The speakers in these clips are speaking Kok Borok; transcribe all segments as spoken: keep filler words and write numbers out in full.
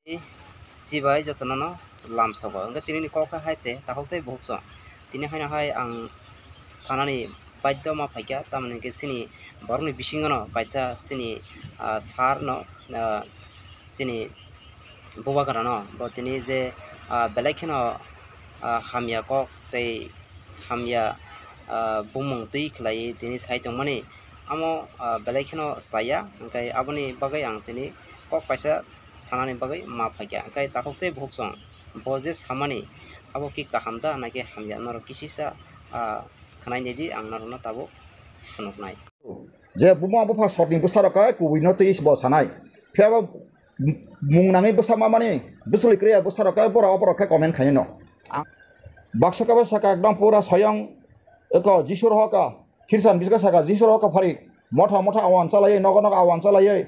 Chibai jotono no lamsogo. Hwnkhe tinini kok khe hai se takhuk tei bukhuk song. Tini haino hai ang sanani baidhyo ma phaikha, tamoni hwnkhe chini borokni bisingo no kaisa chini, ah, sir no, ah, chini bubagra no bo tini je, ah, belai kheno, ah, hamya kok tei hamya, ah, bumung twi khlaiwi tini sai tongmani amo, ah, belai kheno chaya, hwnkhe aboni bagwi ang tini kok kaisa sanani bagwi ma phaikha. Hwnkhe takhuk tei bukhuk song bo je samani abo ki kaham da naki hamya, norok kisisa, ah, khwnai nai di, ang norokno tabuk phunuknai. Je buma bupha sotni bwsarok khe kubui no twi bo sanai. Phiya bo mung nangwi bwsa mamani bwswlwi kwrwi bwsarok khe borok oborok khe comment khainai no. Baksa khe bo saka ekdom pura soyong eko Jisu rohor ka. Khirsan biskha saka Jisu rohor ka phari. Motha motha awan chalaiwi nogo nogo awan chalaiwi.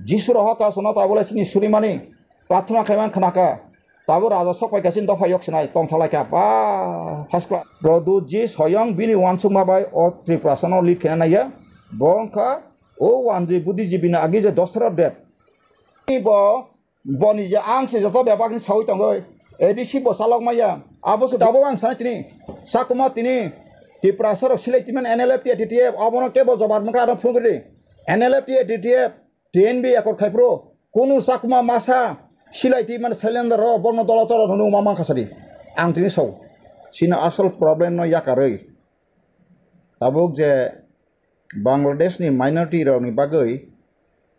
Jisu rohor ka sono tabole chini surimani. Prarthana khaimang khna kha. Tabo raja sok pai kha chini dopha yok sinai tongthalaikha ba first class. Pradyut ji soyong bini uansukma bai o Tiprasano lead khaina naiya. Bo wngkha o wanjwi buddhijibini agi je Dasarath Deb. Bo boni je ang se joto bebak ni sawi tongoi. A D C bo chalok maya. Abo se dabo ang sanai tini. Sakuma tini Tiprasa rok silai timan N L F T A T T F abono kebo jobab mangkha aro phunugri. N L F T A T T F T N B accord khai phuru kunu Chakma masa silai twi mani cylinder rok bono dolo tolo nunu ma mankha sadi. Ang tini sao. Chini asol problem no yakarwi. Tabuk je Bangladesh ni minority rok ni bagwi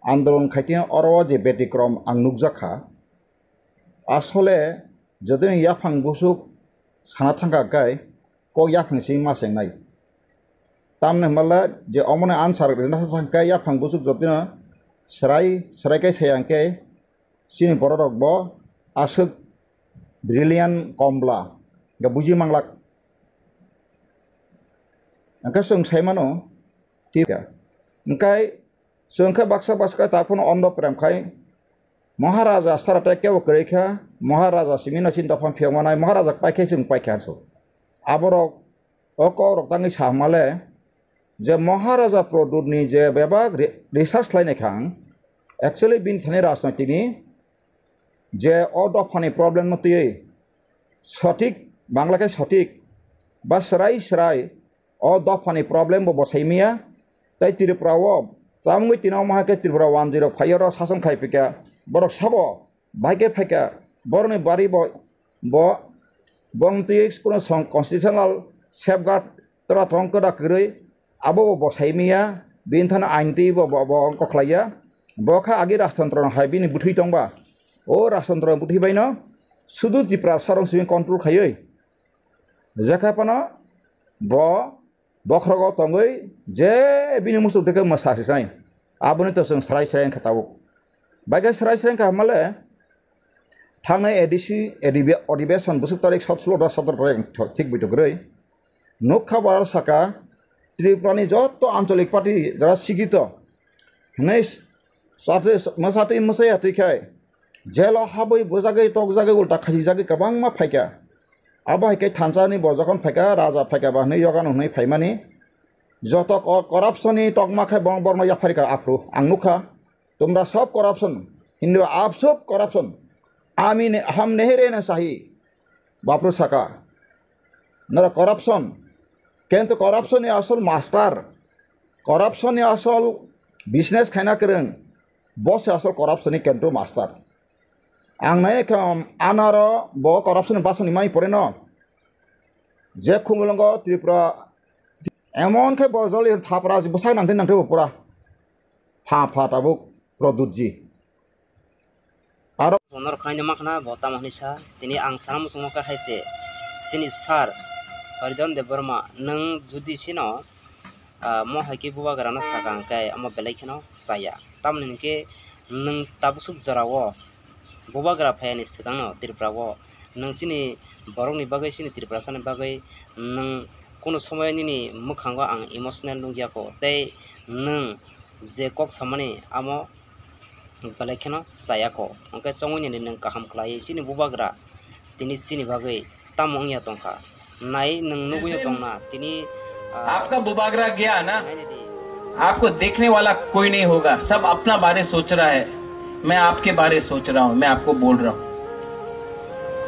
andolon khaitino oro je betikrom ang nukjakha. Asole jotoni yaphang busuk sana thangkha kai kok yaphang simi ma chengnai. Tamni hwnba je omoni answer rwna thangkhe yaphang busuk jotino srai srai khe saya hwnkhe chini borok rok bo aswk brilliant komla ga buji manglak. Hwnkhe chwng sai mano tip kha. Hwnkhe chwng khe baksa baksa khe taphano ondo prem khai Maharaja sara tei kebo kwrwi kha, Maharaja simi no chini dophano phiyok manai, Maharaja pai khe chwng pai kha so. Aborok o kok rok tangwi sa hwnmale je Maharaja Pradyut ni je bebak re-, research khlai nai kha ang, actually bini thani rajnoitik ni je o dophani problem no twiwi sothik, Bangla khe sothik ba srai srai o dophani problem bo bwsai maya. Tei Tripura o tamungwi tino omo hai khe Tripura wanjwi rok phai oro sason khai phika, borok sabo bahai khe phaika, borokni bari bo, bo, borokni twi kuno song constitutional safeguard tora tong kwda kwrwi abo bo bwsai maya, bini thani ain twi bo, bo, bo kokhlaiya. Bo kha agi rajtantro no hai bini bwthwi tongba, o rajtantro bwthwi bai no sudu Tiprasa rok simi control khaiwi. Jekha phano bo bokhrogo tongwi je bini musuk dikhe mwsa sinai. Aboni to chwng srai srai wngkha tabuk. Baikhe srai srai wngkha hwnmale thangnai A D C, A D B, adhibeshon bwswk tarik sotro, sotro tarik thik bwtwi kwrwi. Nukha bo aro saka Tripura ni joto ancholik party jara sigito hwnwi satwi mwsatwi mwsaya twi khai jelo habwi bujagwi tokjagwi ulta khasijagwi kwbangma phaikha. Abo hai khe thansa ni bo jokhon phaikha, raja phaikha ba hwnwi yogano hwnwi phaimani. Joto ko-, corruption ni tokma khe borok borokno yapharikha aphuru ang nukha. Tumra sob corruption, Hindu aap sob corruption. Ami ne, hum nahi rehna chahiye. Bapru saka. Nara corruption. Kintu corruption ni asol master. Corruption ni asol business khaina kwrwng. Bo se asol corruption ni kintu master. Ang nai khe, um, anaro bo corruption ni basoni mai pore no. Je khumulongo Tripura emon khe bo joli thapra bwsak nangtwi nangtwi bo pura. Pha pha tabuk Pradyut ji. Aro norok khwnaino makhna bo tamo hwnwi sa, tini ang sana muchungma kha hai se, chini sir Haridhan Debbarma, nwng jodi chino, ah, mo hai khe bubagrano saka hwnkhe omo belai kheno chaya. Tamoni hwnkhe nwng tabuk swk jorao bubagra phaiyani swkangno Tripura o nwng chini borokni bagwi, chini Tiprasani bagwi nwng kunu somoyo nini mwkhango ang emotional nukya kho, tei nwng je kok samani amo belai kheno chaya kho. Hwnkhe chongwi nini nwng kaham khlaiwi chini bubagra tini chini bagwi tamo wngya tongkha? Nai nwng nugwi tongna tini, ah, आपका बुबागरा गया ना? Nainidi. आपको देखने वाला कोई नहीं होगा, सब अपना बारे सोच रहा है। मैं आपके बारे सोच रहा हूं, मैं आपको बोल रहा हूं,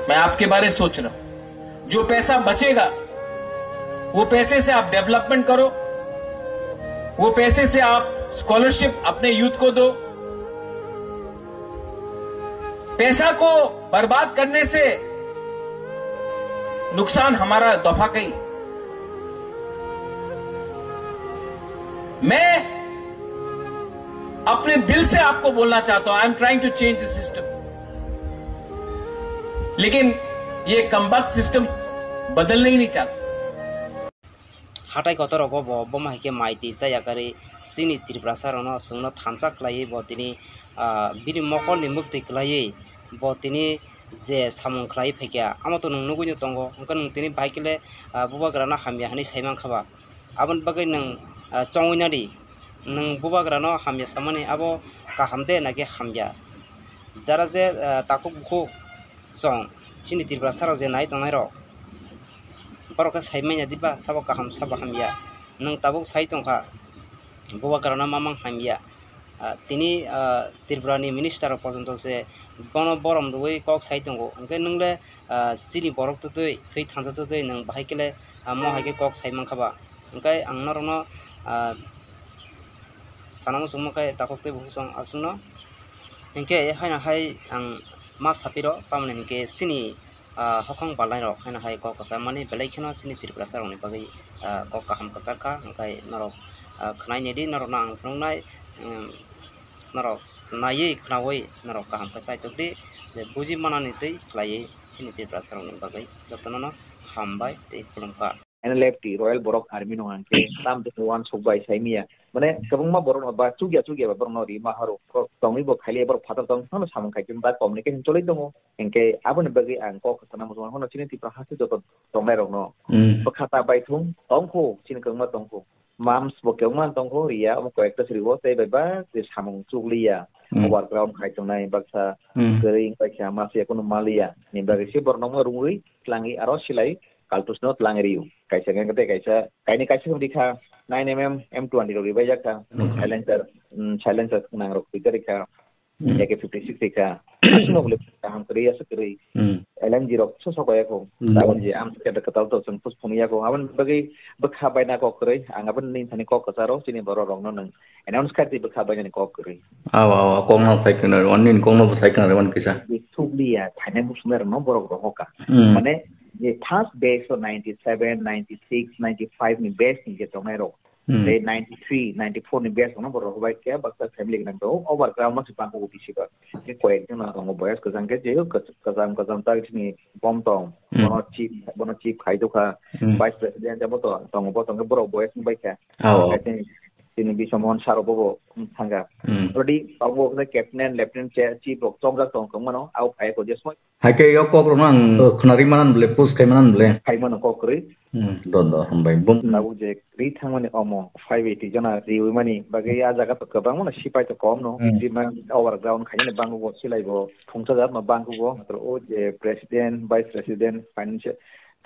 मैं आपके बारे सोच रहा हूं। जो पैसा बचेगा, वो पैसे से आप डेवलपमेंट करो, वो पैसे से आप स्कॉलरशिप अपने यूथ को दो। पैसा को बर्बाद करने से नुकसान हमारा दफा कई। मैं अपने दिल से आपको बोलना चाहता हूं, I am trying to change the system, लेकिन ये कमबख्त सिस्टम बदलना ही नहीं चाहता। Hatai kotor rogo bo bomo hai khe mai twi cha yakarwi chini Tiprasa rokno chwngno thansa khlaiwi bo tini, ah, bini mokolni muktwi khlaiwi bo tini je samung khlaiwi phaikha, amo to nwng nugwi no tongo, hwnkhe nwng tini bahai khe le, ah, bubagrano hamya hwnwi sai mankha ba? Aboni bagwi nwng, ah, chongwi nadi, nwng bubagrano hamya samani abo kaham de naki hamya? Jara je, ah, takhuk bukhuk chong chini Tiprasa rok je nai tongnai rok, borok khe sai manya diba sabo kaham sabo hamya? Nwng tabuk sai tongkha, bubagrano mamang hamya. Ah, tini, ah, Tripura ni minister rok pojonto se bono borom rwui kok sai tongo, hwnkhe nwng le, ah, chini borok twtwi, twi thansa twtwi nwng bahai khe le, ah, mo hai khe kok sai mankha ba? Hwnkhe ang norokno, ah, sana muchungma khe takhuk tei bukhuk chwng aswkno. Hwnkhe haino hai ang ma sapiro, tamoni hwnkhe chini, ah, hokhong balai rok haino hai kok kwchar mani belai kheno chini Tiprasa rokni bagwi, ah, kok kaham kwchar kha, hwnkhe norok, ah, khwnai nidi norokno ang phunuknai, um, norok naiwi khwnaui norok kaham khe chaitok di, je buji manani twi khlaiwi chini Tiprasa rokni bagwi jotono no hambai tei khulumkha. N L F T, Royal Borok Army no hwnkhe tam tei uansuk bai sai miya. Mane kwbangma borok no ba chukya chukya ba borok no ri ma haro. Tongwi bo khaili borok phatar tong phano samung khai ba communication choli tongo. Hinkhe aboni bagwi ang kok sana muchung hono chini Tripura haste joto tongnai rok no. Hmm. Bwkha ta bai thung tongkho chini kwbangma tongkho. Mams bo kwbangma tongkho riya omo koi ekta sri o tei bai ba je samung chukliya. Hmm. Overground khai tongnai baksa Hmm. kwrwi wngkha ma se kunu maliya. Ni bagwi se borok no rungwi tlangwi aro silai Kaltus no tlang rio. Kaisa hwnkhe tei kaisa, kaini kaisa hwnkhe kha nine M M M twenty rok ribai jak kha. Hmm. Silencer, mm, silencer nang rok twi kha. Hmm. A K fifty six twi kha. Aswk no bole kaham kwrwi, aswk kwrwi. Hmm. L M G rok so so kaya kho. Hmm. Tabuk je am khe kwtal to chwng pus phunuk ya kho. Aboni bagwi bwkha baina kok kwrwi. Ang aboni nini thani kok kwcharo chini borok rok no nwng announce khai twi bwkha bainani kok kwrwi. Awa, awa, kok no sai khna, wan nini kok no bo sai khna, wan kisa. Thukliya, phainai muchungnai rok no borok rohor kha. Hmm. Mane, je first batch o ninety seven, ninety six, ninety five ni batch ni je tongnai rok, Hmm. tei ninety three, ninety four ni batch rok no bo rohor bai khe baksa family gwnang tongo, overground no se bang kho bisi ba. Tei koi ek jon no tongo boyas kwchang khe, je kwch-, kwcham kwcham ta chini bom tong, Hmm. bono chief, bono chief khai do kha, Hmm. vice president abo to tongo, bo tong khe borok boyas wng bai kha. Awa. Tei chini Biswa Mohan sir bo bo thang kha. Hmm. Already abo khe captain, lieutenant, chief rok chongjak tong kha mano, abo phai kho je soi. Hai khe o kok rok no ang khwnari manan bole, post khai manan bole. Khai mano kok kwrwi. Hmm, do, do, hambai. Bum. Tabuk je ri thangmani omo five eighty jona riwi mani bagwi a jaga to kwbangma no sipai to kom no. Hmm. Ri man overground khai ni bangwi bo silai bo thungsa jat no bangwi bo. Matro o je president, vice president, finance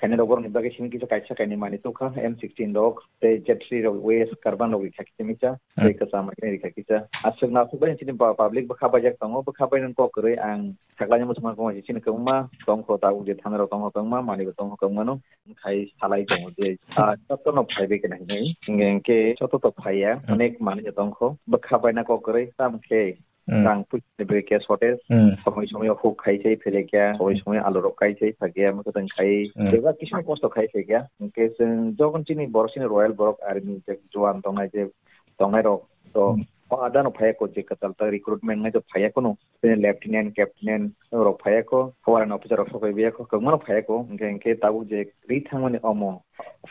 khaina rok borok ni bagwi simi kisa kaisa kainwi manwi tongkha M sixteen rok tei Z three rok west Karban rok rikha kisa misa. Hmm. Tei kwcham khe rikha kisa. Aswk na aswk bai chini public bwkha baijak tongo, bwkha bainani kok kwrwi ang Sakhlai muchungma kongma se chini kwbangma tongkho, tabuk je thani rok tongkho, kwbangma manwi bo tongkho, kwbangma no khai salai tongo je, ah, joto no phai bai khe nai hinwi. Hinkhe, hinkhe joto to phaiya, Hmm. onek manwi no tongkho. Bwkha baina kok kwrwi, tamo khe Hmm. rang puisa ni bagwi khe shortage. Hmm. Somoi somoi o huk khai se phele khe, somoi somoi alu rok kai se phai khe, mwkhwtwng khai. Hmm. Bebak kisa kosto khai se khe. Hinkhe chwng jokhon chini borok chini Royal Borok Army je juan tongnai je tongnai rok to Hmm. o ada no phaiya ko je kwtal ta recruitment ngai to phaiya kono. Tei lieutenant, captain rok phaiya ko, warrant officer rok sokoi biya ko, kwbangma rok phaiya ko. Hinkhe, hinkhe tabuk je ri thangmani omo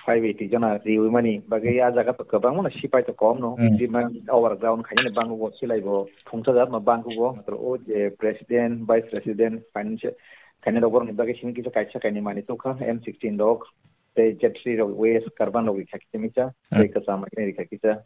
five eighty jona riwi mani bagwi a jaga to kwbangma no sipai to kom no. Hmm. Ri man overground khainani bangwi bo silai bo thungsa jat no bangwi bo. Matro o je president, vice president, finance khainai rok borokni bagwi simi kisa kaisa kainwi manwi tongkha M sixteen rok tei Z three rok west Karban rok rikha kisa misa Hmm. tei kwcham khe rikha kisa.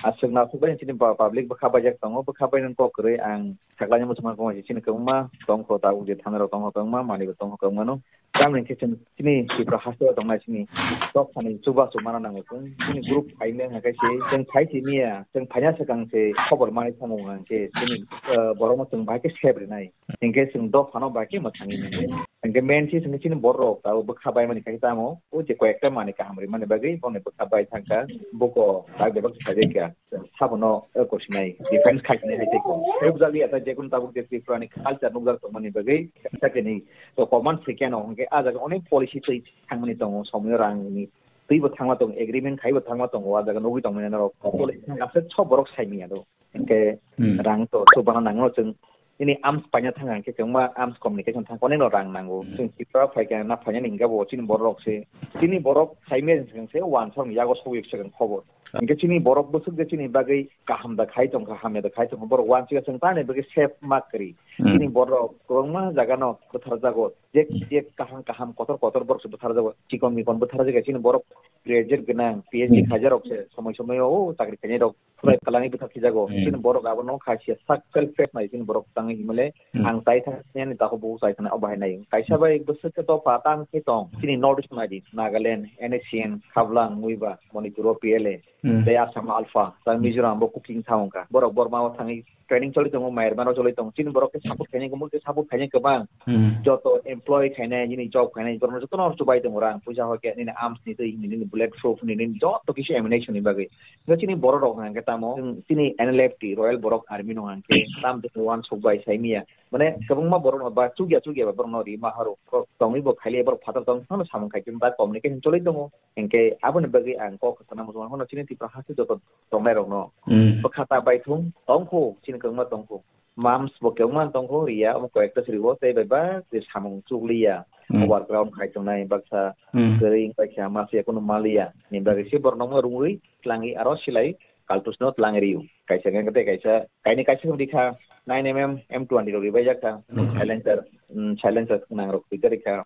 Aswk na aswk bai chini pa-, public bwkha baijak tongo, bwkha bainani kok kwrwi ang saklai muchungma kok chini kwbangma tongkho, tabuk je thani rok tongkho kwbangma, manwi bo tongkho kwbangma no. Tamni khe chwng chini Tripura haste o tongnai chini dophani chubachu mana nango chwng. Chini group phaimya hwnkhe se chwng phai simi ya, chwng phaina swkang se khobor manwi thango hwnkhe chini, eh, borokno chwng bahai khe sep rinai. Hinkhe chwng dophano bahai khe mwthangwi mano. Hinkhe main se chwng chini borok rok tabuk bwkha baimani khai tamo, o je koyekta manwi kaham rimani bagwi bongni bwkha bai thangkha, buko tak bebak sajak ya. Sabono, eh, kosinai defense khai sinai hai tei ko. Rwkjak ya ta jekun tabuk je Tripura ni culture nukjak tongmani bagwi sakini to command se keno hwnkhe ah jaga onek policy twi thangmani tongo, somoyo rang ni twi bo thangma tongo, agreement khai bo thangma tongo, ah jaga nugwi tongmani norok policy thang aswk so borok sai manya do. Hinkhe Hmm. rang to chubana nango chwng. Nini arms paina thang hinkhe kwbangma arms communication thang, onek no rang nango. Hmm. Chwng Tripura phaikha na phainani hinkhe bo chini borok rok se. Chini borok sai manya se wansong yago sogwi swkang khobor. Hinkhe chini borok bwswk je chini bagwi kaham da khai tongkha, hamya da khai tongkha, borok wansiya chwng tani bagwi sep ma kwrwi. Hmm. Chini borok kwbangma jaga no bwtharjago. Je, je kaham kaham kotor kotor borok se bwtharjago. Chikon mikon bwtharjagya chini borok graduate gwnang, P H D Hmm. khaijak rok se somoi somoi o chakri khainai rok. Phurai kwlangwi bwthar khijago. Hmm. Chini borok abo no kha sia sak self faith nai chini borok tangwi himale Hmm. ang chai thang yani takhuk bukhuk chai thang o bahai nai. Kaisa bai bwswk khe dopha tang khe tong. Chini North East nai di Nagaland, N S C N, Haflong, Muiba, Manipur o P L A, Hmm. tei Assam Alpha, tei Mizoram bo cooking thang wngkha. Borok Burma o thangwi training choli tongo, Myanmar o choli tongo. Chini borok khe support khainai, gumuk khe support khainai kwbang. Hmm. Joto employee khainai, nini job khainai, borok joto no chubai tongo rang, puisa hoi khe nini arms ni twi, nini bullet proof ni, nini joto kisi ammunition ni bagwi. Hingke chini borok rok hingke tamo, chwng chini N L F T, Royal Borok Army no hingke tam twi wansuk bai sai miya. Mane kwbangma borok no ba chukya chukya ba borok no ri ma haro. Borok tongwi bo khaile borok phatar tong phano samung khai chwng ba communication choli tongo. Hingke aboni bagwi ang kok sana muchung phano chini Tripura haste joto tongnai rok no. Hmm. Bwkha ta bai thung tongkho chini kwbangma tongkho. Mams bo kwbangma tongkho riya omo koyekta sri o tei bai ba je samung chukliya. Hmm. Overground khai tongnai baksa Hmm. kwrwi wngkha ma se kunu maliya. Ni bagwi se borok no rungwi twlangwi aro silai kaltus no twlangwi rio. Kaisa hwnkhe tei kaisa, kainwi kaisa hwnkhe kha nine M M M twenty rok ribaijak kha. Hmm. Silencer, hmm, silencer gwnang rok twi kha.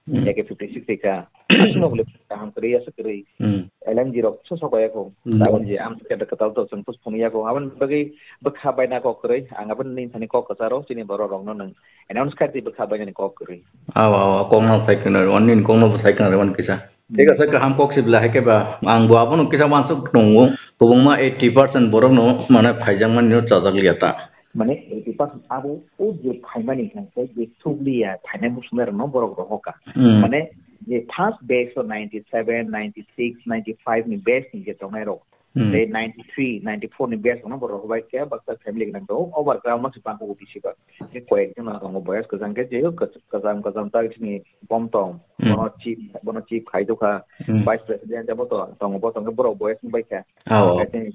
Hmm. A K fifty six kha. Aswk no bole kaham kwrwi, aswk kwrwi. Hmm. L M G rok so sok ya kho. Hmm. Tabon je am khe kwtal to chwng pus phung ya kho. Aboni bagwi bwkha baina kok kwrwi. Ang aboni nini thani kok kwcharo chini borok rok no nwng announce khai twi bwkha bainani kok kwrwi. Aw, aw, aw, kok no sai khna, wan nini kok no bo sai khna rw wan kisa. Thik ase, kaham kok se belai hai khe ba, ang bo abono kisa wansuk tongo, kwbangma eighty percent borok no mane phaijak mani no chajak liya ta. Mane eighty percent abo o je phaimani hwnkhe je thukliya phainai muchungnai rok no borok rohor kha. Hmm. Mane je first batch o ninety seven, ninety six, ninety five ni batch ni je tongnai rok, Hmm. tei ninety three, ninety four ni batch no borok rohor bai khe baksa family gwnang tongo, overground no se bangkuk bisi ba. Je koyek jona tongo boyas kwchang khe je kwcham kwcham ta chini bom tong, Hmm. bono chip, bono chip khai dukha, Hmm. Vice President abo to tongo, bo tongkhe borok boyas wng bai kha. Oh. Hai tei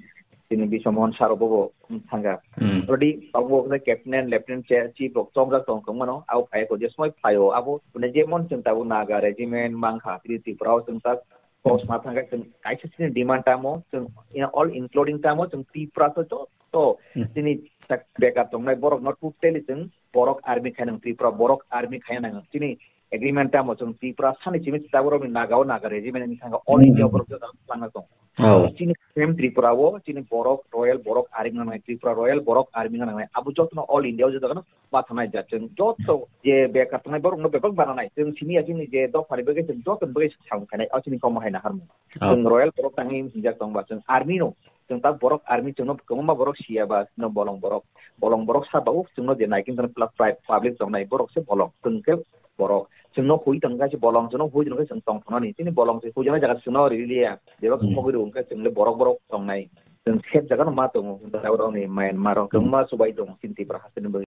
chini Biswa Mohan sir bo bo thanga. Hmm. Already abo khe Captain, Lieutenant, Chief, Chief rok chongjak tong tong mano, abo phai ko je somoi phaio, abo mane jemon chwng tabuk Naga regiment mankha, Tri Tripura o chwng tak post ma thangkha, chwng kaisa chini demand tamo, chwng all including tamo, chwng Tripura to joto Hmm. chini tak bekar tongnai borok no totally chwng borok army khainang Tripura, borok army khainang chini agreement tamo chwng Tripura sani simi tabuk rokni Naga o Naga regiment ni thangkha all Hmm. India borok joto thangna tong. Oh. Chini same Tripura o chini borok Royal Borok Army nangnai, Tripura Royal Borok Army nangnai, abo jotono all India o joto no ma thanai jat chwng joto je bekar tongnai borok no bebak bananai chwng simi ya chini je dophani bagwi chwng joto bagwi samung khainai o chini komo hai naharmung. Oh. Chwng Royal Borok tangwi hinjak tong ba chwng army no chwng ta borok army chwngno kwbangma borok siya ba chwngno bolong borok, bolong borok sa ba o chwngno je naikin tong pla-, pla-, public tongnai borok se bolong chwng khe borok chwngno hui tong khe se bolong chwngno hui tong khe chwng tong thangani chini bolong se hujaknai jaga chwngno riliya bebak Hmm. thogwi rw hwnkhe chwng le borok borok tongnai chwng sep jaga no ma tongo hwnkhe abo rokni Myanmar rok Hmm. kwbangma chubai tongo chini Tripura haste ni bagwi.